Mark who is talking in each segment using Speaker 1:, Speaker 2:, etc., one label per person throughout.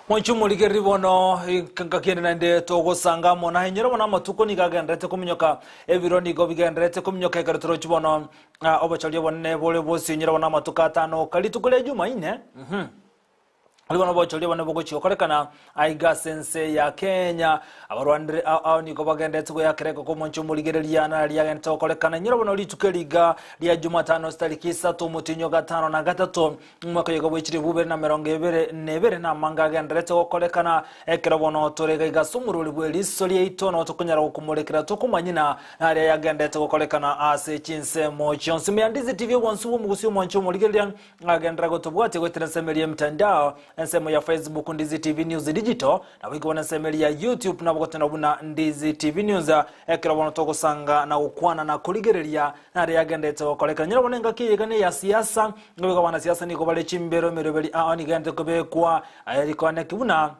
Speaker 1: Mwanche omorigereri bono ngaki ende naende togosanga amo naye nyora bono amatuko nigo agenderete kominyoka ebiro nigo bigenderete kominyoka ekero torochi bono ah, obochori obonene bore bosio nyora bono amatuko atano oka rituko ria jumaine mhm. Rigo nobochori obonene bogochia gokorekana aiga ase ense ya Kenya. Abarwanire ao ao nigo bagenderete goyakera ekoko omonche omorigereria na riagenderete gokorekana. Inyora bono rituko eriga ria Jumatano chitariki isato omotienyi o gatano na gatato omwaka oyo iga bwe chilifu ibere na emerongo ebere na ebere namange agenderete gokorekana ekero bono tore iga iga ase omorwori bw'eriso riaito nabo tokonyara gokomorekera tokomanyina naria yagenderete gokorekana ase chinsemo chionsi. Meandizi TV obonsu bw'omogusi omonche omorigereria Agenderera gotobwatia goetera ensemo eria y'emitandao, ensemo ya Facebook Ndizi TV News Digital, naboigo bono ensemo eria ya YouTube nabo gotenda buna Ndizi TV News. Ekero bono togosanga na gokwana na korigereria nare yagenderete gokorekana. Nyora bono engaki eye iga neya siasa, nigo abanasiasa nigo bare chimbero emeroberi ao nigo egenderete kobekwa rikoaneki buna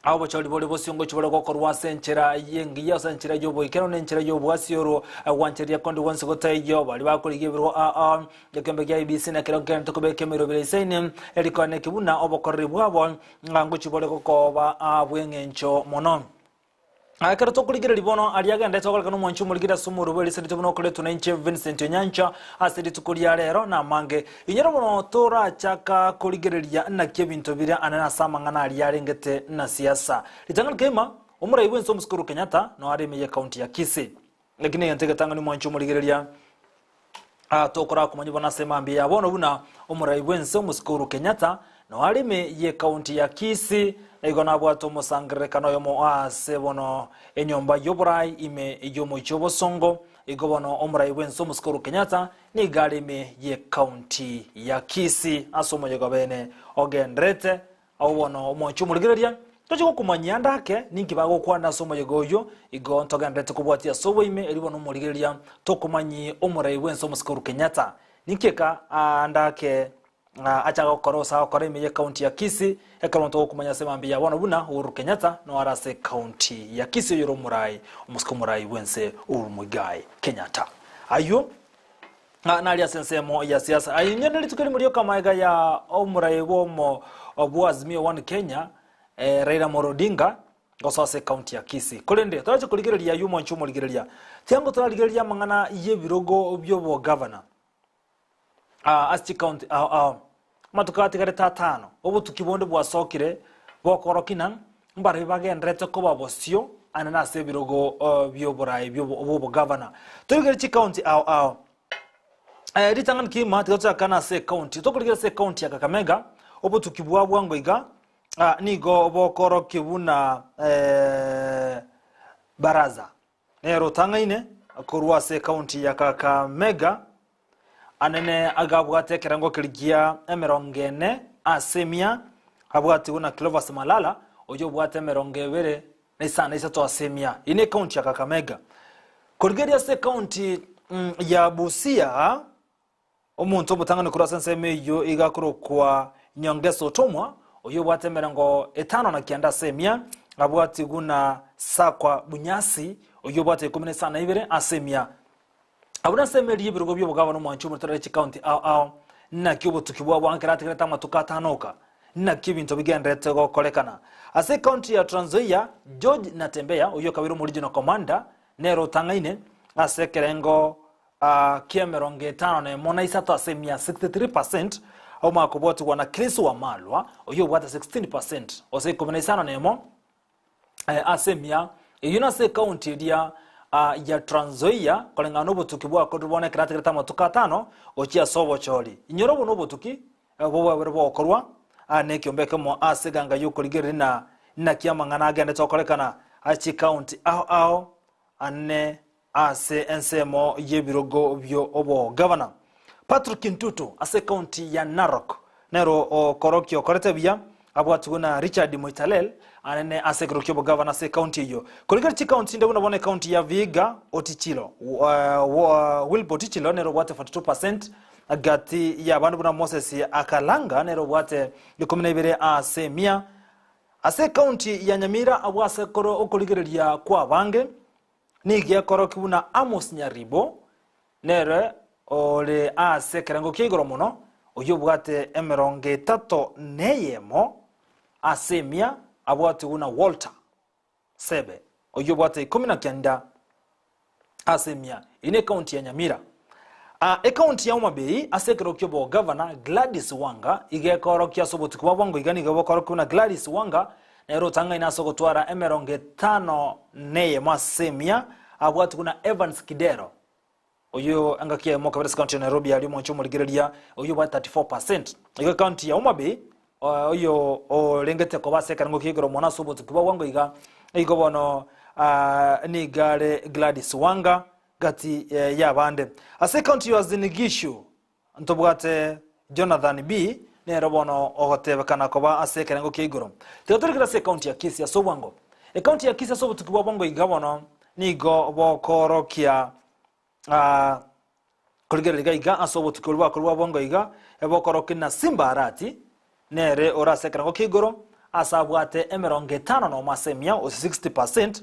Speaker 1: Obochori bore bosio ngochia bore gokorwa ase enchera y'engiya, ase enchera y'oboikeranu, na enchera y'obwasi oro gwanchereria konde gwonsi gotaiyo. Baria bakorigia ebirogo aa ekeombe gia IEBC na kerogo kegenderete kobeka emeroberi eisaine, erikwane ki buna obokoreri bwabo ng'a ngochia bore gokoba bw'eng'encho mono. Ekero tokorigereria bono aria agenderete gokoreka nomwanchi omorigeri ase omorwo bw'erisanete buna okoretwa nainche Vincent Onyancha ase rituko ria rero namange. Inyora bono torachaka korigereria naki ebinto bire anene ase amang'ana aria arengete na siasa. Ritang'ani kegima, omorai bwense omosike Uhuru Kenyatta no are ime ye county ya Kisii. Eki negento egetang'ani omwanchi omorigereria tokorakomanya bono ase mambia ya bono buna omorai bwense omosike Uhuru Kenyatta no are ime ye county ya Kisii na igo nabwate omosangererekano oyomo ase bono enyomba y'oborai ime y'omochie obosongo. Igo bono omorai bwense omosike Uhuru Kenyatta nigo are ime ye county ya Kisii ase omoyega bene ogenderete Agwo bono omoanche omorigereria, tochie gokomanyia ande ake ninki bagokwana ase omoyega oyio, igo ntogenderete kobwatia ase oboime, erio bono omorigereria tokomanyie omorai bw'ense omosike Uhuru Kenyatta. Ninki eka ande ake achaka gokora gose agokora ime y'ecounty ya Kisii, ekero bono togokomanya ase mambia ya bono buna Uhuru Kenyatta no are ase ecounty ya Kisii oyore omorai omosike omorai bw'ense Uhuru Muigai Kenyatta. Ayio. Ng'a naria ase ensemo ya siasa. Aye inwe nerituko erimo rioka amaega ya omorai bw'omo bwa Azimio One Kenya eh, Raila Amolo Odinga gosoa ase ekaunti ya Kisii. Korende torache korigereria ayio omwanchi omorigereria. Tiango torarigereria amang'ana y'ebirogo bi'obogavana ah, ase chikaunti ao ao. Amatuko atigarete atano, obotuki bonde bwasokire bokorokia ng'a mbarabwo bagendererete koba bosio anene ase ebirogo bi'oboraai bw'obogavana. Torigererie chikaunti ao ao. Ritang'ani kegima tiga tochakane ase ekaunti. Tokorigereria ase ekaunti ya Kakamega, obotuki bwa bwango iga nigo bokorokia buna Baraza nere otang'aine korwa ase ekaunti ya Kakamega. Anene agabwate ekerengo keria gia emerongo ene ase emia, abwatigwe na Cleophas Malala oyio obwate emerongo ebere na isano na isato ase emia. Eyio ne ekaunti ya Kakamega. Korigereria ase ekaunti ya Busia, omonto omotang'ani korwa ase ensemo eyio iga akorokwa Nyongesa Otomwa oyio obwate emerongo etano na kianda ase emia, abwatigwe na Sakwa Bunyasi oyio obwate ikomi na isano na ibere ase emia. Abwo nase emeri y'ebirogo bi'obogabana omwancho omotorere chikaunti ao ao. Naki obotuki bwabo ankere atigarete amatuko atano oka? Naki ebinto bigenderete gokorekana? Ase ekaunti ya Trans Nzoia, George Natembeya oyio okabeire omoregional commander nere otang'aine ase ekerengo ki'emerongo etano na emo na isato ase emia, 63%, omanye kobwatigwa na Chris Wamalwa oyio obwate 16% gose ikomi na isano na emo. ase emia eyio nase ekaunti eria ya Trans Nzoia koreng'ana nobotuki bwakorire bono ekero atigarete amatuko atano gochia ase obochori. Inyora obo nobotuki bobwabere bogokorwa na ekiombe ekemo ase eganga y'okorigereria na naki amang'ana agendete gokorekana ase chikaunti ao ao ane Ase ensemo y'ebirogo bi'obogavana, Patrick Ntutu ase ekaunti ya Narok nero okorokia okorete buya, abwatigwe na Richard Moitalel anene ase ekerogo ki'obogavana ase ekaunti eyio. Korigereria chikaunti chinde buna bono ekaunti ya Vihiga, Otichilo, Wilbur Otichilo nere obwate 42% gati y'abande buna Moses Akalanga nere obwate 12 ase emia. Ase ekaunti ya Nyamira abwo ase okorigereria kw'abange, Nigo ekorokia buna Amos Nyaribo nere ore ase ekerengo kia igoro mono, oyio obwate emerongo etato na eyemo. ase emia abwatigwe na Walter Sebe, oyio obwate 19 ase emia. Eyio nekaunti ya Nyamira. Aa Ekaunti ya Homa Bay ase ekerogo ki'obogavana Gladys Wanga iga ekorokia ase obotuko bwa bwango iga nigo bokorokia buna Gladys Wanga nere otang'aine ase ogotwara emerongo etano neyemo ase emia abwatigwe na Evans Kidero oyio engaki eyemo kabere ase ekaunti ya Nairobi aria omonche omorigereria oyio obwate 34%. Igo ekaunti ya Homa Bay oyo orengete koba ase ekerengo kia igoro mono ase obotuki bwa bwango iga igo bono nigo are Gladys Wanga Gati y'abande ase ekaunti ya Uasin Gishu ntobwate Jonathan B nere bono ogotebekana koba ase ekerengo kia igoro. Tiga torikere ase ekaunti ya Kisii ase obwango. Ekaunti ya Kisii ase obotuki bwa bwango iga bono nigo bokoorokia korigereria iga iga ase obotuki oria bwakorwa bwa bwango iga ebokorokia na Simba Arati nere ore ase ekerengo kia igoro ase abwate emerongo etano nomo ase emia, gose 60%,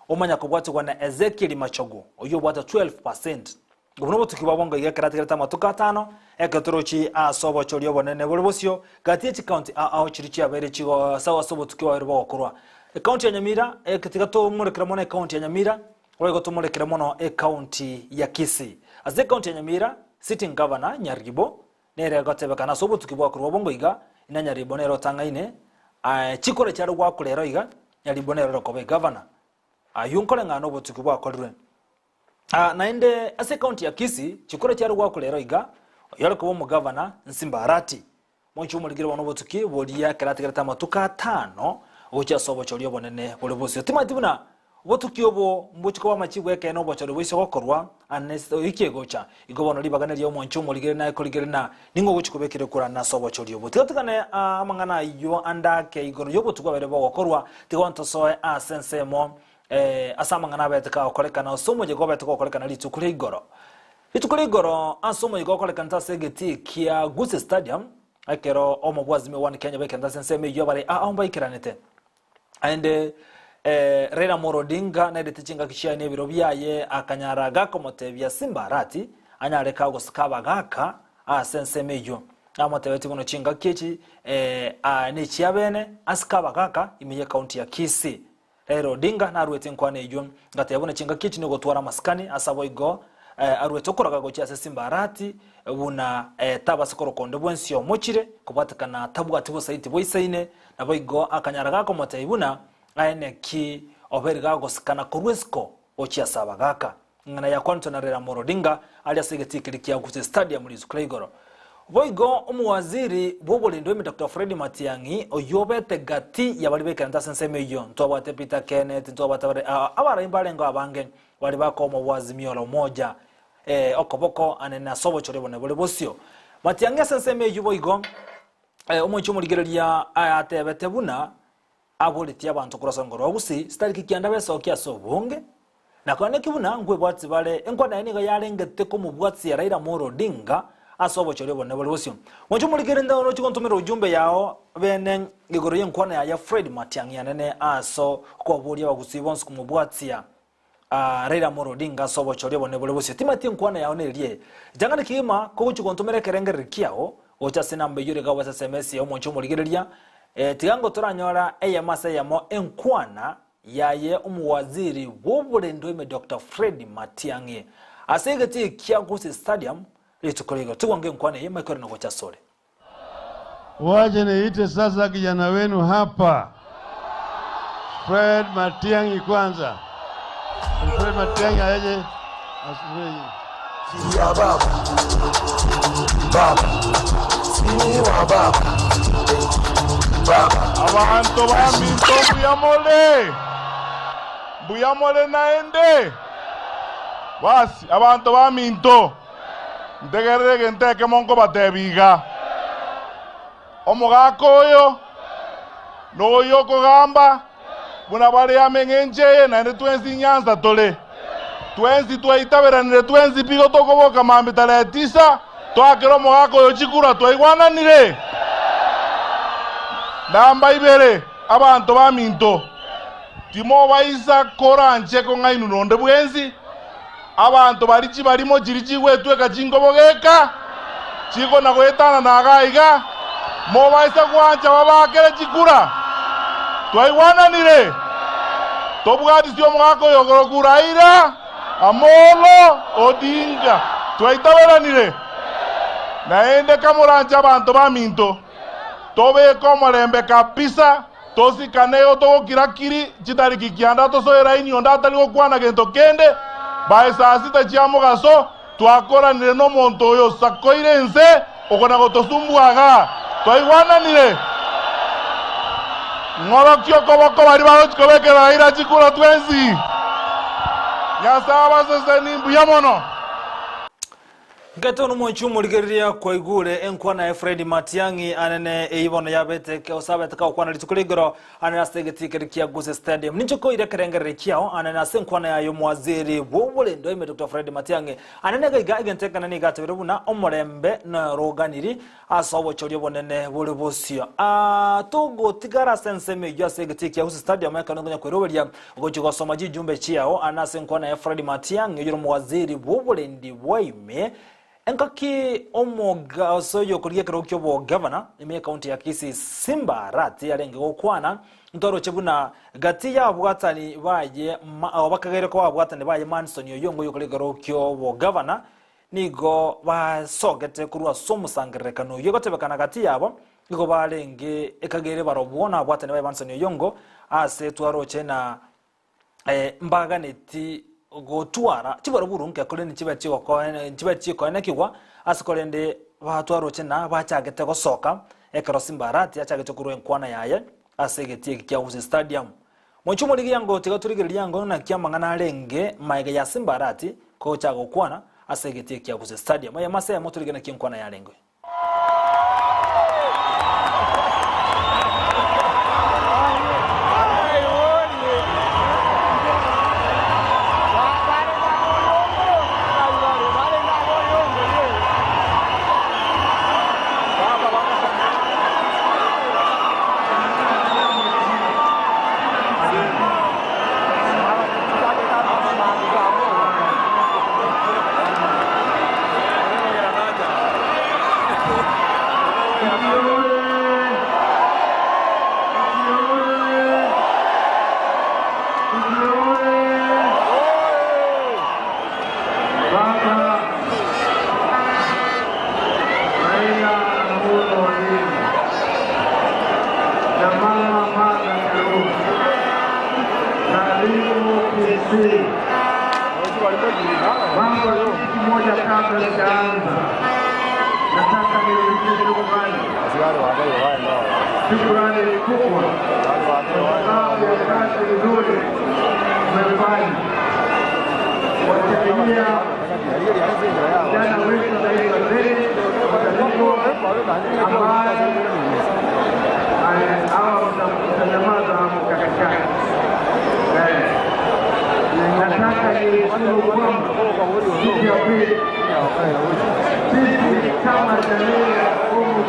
Speaker 1: omanya kobwatigwa na Ezekieli Machogu, oyio obwate 12%. Obwo nobotuki bwa bwango iga ekero atigarete amatuko atano, ekero torochi ase obochori obonene bore bosio, gati ye chikaunti ao ao chiria chiabeire chigo ase ase obotuki bwabeire bogokorwa. Ekaunti ya Nyamira, eke tiga tomorekere mono ekaunti ya Nyamira, boigo tomorekere mono ekaunti ya Kisii. Ase ekaunti ya Nyamira, sitting governor Nyaribo, Nere egotebekana ase obotuki bwa korwa obongo iga, ina Nyaribo nere otang'aine, aye chikura chiare goakwa rero iga, Nyaribo nere ore koba egavana. Ayio nkoreng'ana nobotuki bwakorirwe. Ah, naende ase ekaunti ya Kisii, chikura chiare goakwa rero iga, oyio ore koba omogavana, Nsimba Arati. Mochie omorikire bono obotuki boria ekero atigarete amatuko atano gochia ase obochori obonene bore bosio. Timanyeti buna Obotuki obo mbochie koba amachibu 'ekeene obochori boise gokorwa ane wiki egocha. Igo bono ribaga neria omonche omorigere naye korigere na ning'o ogochia kobekera ekurana ase obochori obo. Tiga togane amang'ana ayio ande ake igoro y'obotuki bwabeire bogokorwa, tiga bono tosoe ase ensemo ase amang'ana abete kagokorekana ase omoyega obete gokorekana rituko ria igoro. Rituko ria igoro ase omoyega okorekanete ase egetii kia Gusii Stadium ekero omobwazime One Kenya baikerante ase ensemo eyio abare ao mbaikeranete. Naende Raila Amolo Odinga nairete chingaki chiaye na ebiro biaye akanyara gakomotebia Simba Arati anyare kagosika abagaka ase ensemo eyio. Namotebetie bono chingaki echi nechiabene asike abagaka ime ye county ya Kisii. Raila Odinga naruete enkwana eyio gateba buna chingaki echi nigotwara amasikani ase aboigo aruete okoraga gochia ase Simba Arati buna tabase koroka onde bwensi omochire kobwatekana tabwati bosaiti boisaine Naboigo akanyara gakomotebia buna aye neki obeire gagosikana korwa isiko gochia ase abagaaka. Ing'ana yakwanetwe na Raila Amolo Odinga aria ase egetii keria kia Gusii Stadium risuko ria igoro. Boigo omowaziri bw'oborendi oime Doctor Fred Matiang'i oyio obete gati ya baria baikerente ase ensemo eyio ntwabwate Peter Kenneth ntwabwate bare abarai mbarengeo abange baria bakoa omobwazimio la umoja okoboko anene ase obochori obonene bore bosio. Matiang'i ase ensemo eyio boigo Omochie omorigereria atebete buna aboretie abanto korwa ase engoro gose sitariki kianda besokie ase obonge, na koeneki buna nkwebwatisi bare. Enkwana eye nigo yarengete komobwatia Raila Amolo Odinga ase obochori obonene bore bosio. Mochie omorigereria oroche gontomera ujumbe yao bene igoro y'enkwana yaye Fred Matiang'i anene ase okobaboria abagusii bonsi komobwatia Raila Amolo Odinga ase obochori obonene bore bosio. Timanyeti enkwana yao neria eye. Ritang'ani kegima kogochia gontomera ekerengereri kiao gocha ase enamba eyio riga ase SMS ya omonche omorigereria, tiga ngo toranyora eyemo ase eyemo enkwana yaye omowaziri bw'oborendi oime Doctor Fred Matiang'i ase egetii kia Gusii Stadium rituko ria igoro. Tigwango enkwana eye maikorane gocha asore.
Speaker 2: Wacha niite sasa kijana wenu hapa Fred Matiang'i kwanza. Fred Matiang'i aje asubuhi.
Speaker 3: Ya baba baba si wa baba baba
Speaker 4: Abanto baminto mbuya more, mbuya more naende. Basi abanto baminto, Ntegerere egento ekemo nkobatebia iga, Omogaka oyo noyo okogamba buna bare amo eng'encho eye, naende twensi nyansa tore. Twensi twaitaberanire twensi pi igo tokoboka mambia tarehe tisa, toakere omogaka oyo chikura twaigwananire. Namba ibere, abanto baminto, timobaisa koranche kong'ainwa nonde bwensi, Abanto baria chibarimo chiria chigwetweka chinkobogeka, chikona goetanana iga iga. Mobaise gwancha babaakere chikura. Twaigwananire? Tobwatisie omogaka oyo okorokwa Raila Amolo Odinga. Twaitaberanire? Naende kamoranche abanto baminto, tobeke omorembe kabisa, tosikane igo togokira kiri chitariki kianda tosoe laini onde atari gokwana gento kende, by saa sita chia mogaso twakoranire nomonto oyo osakoire ense okona gotosumbua igaa. Twaigwananire? Ng'orokia okoboko baria bagochia kobekera Raila chikura twensi. Nyasae abasesenie mbuya mono.
Speaker 1: Nkaete nomochie omorigereria kwaigure enkwana ya Fred Matiang'i anene eyio bono yabete gose abete kagokwana rituko rigoro anene ase egetii keria kia Gusii Stadium. Ninche koira ekerengererio kiao anene ase enkwana yaye omowaziri bw'oborendo ime Dr. Fred Matiang'i anene iga iga egento ekenene nigo atebire buna omorembe noroganiri ase obochori obonene bore bosio. Aa togotigara ase ensemo eyio ase egetii kia Gusii Stadium ekero nkonya kweroberia Gochia gosoma chijumbe chiao ande ase enkwana ya Fred Matiang'i oyore omowaziri bw'oborendi bwa ime, engaki omoga ase oyokorigia ekerogo ki'obogavana ime y'ekaunti ya Kisii Simba Arati arenge gokwana, ntwaroche buna gati y'ababwatani baye bakageire koba ababwatani baye Manson Oyongo oyokorigia ekerogo ki'obogavana nigo basogete korwa ase omosangererekano oyio egotebekana gati yabo Nigo barenge ekagere barobwo nabwatani baye Manson Oyongo ase twaroche na mbaganeti gotwara chibaraburu nke korende nchibe nchibe chikoenekigwa ase korende batwaroche na bachagete gosoka ekero Simba Arati achagete korwa enkwana yaye ase egetii eke kia Gusii Stadium. Mochie omorigia ango tiga torigererie ango naki amang'ana arenge maega ya Simba Arati kogochaka gokwana ase egetii eke kia Gusii Stadium. Eyemo ase eyemo torigererie naki enkwana yarenge.
Speaker 5: Moja kabla sijaanza, nataka nirudishe shukrani, shukrani kubwa kwa sababu ya kazi nzuri mmefanya kuwasaidia vijana wetu anaitwa Derek Mataliko ambaye hawa mtanyamaza hapo katikati. Nataka nishukuru kwamba siku ya pili sisi kama jamii ya Kongo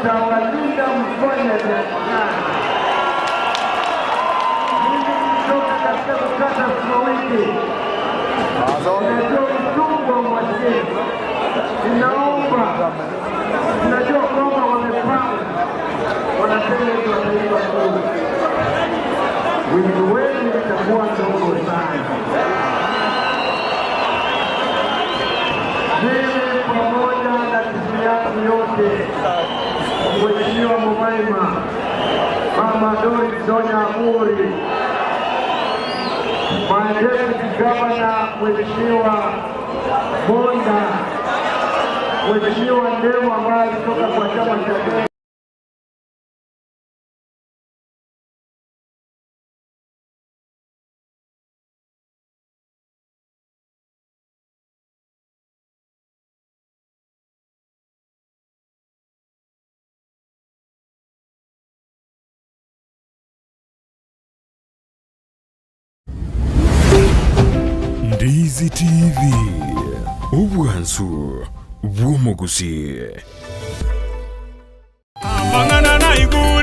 Speaker 6: nitawalinda mfanye biashara. Mimi kutoka katika kukata sukuma wiki, ninajua uchungu wa umaskini. Ninaomba, ninajua kwamba wamepanga, wanasema eti wataiba kura. Wingi wenu itakuwa ndogo sana. Mimi pamoja na timu yangu yote, Mheshimiwa Mumaima, Mama Doris Donya Amuri, my deputy governor Mheshimiwa Monda, Mheshimiwa Ndemo ambaye alitoka kwa chama cha
Speaker 3: Ndizi TV, obwansu bw'omogusi.
Speaker 7: Amang'ana naigure.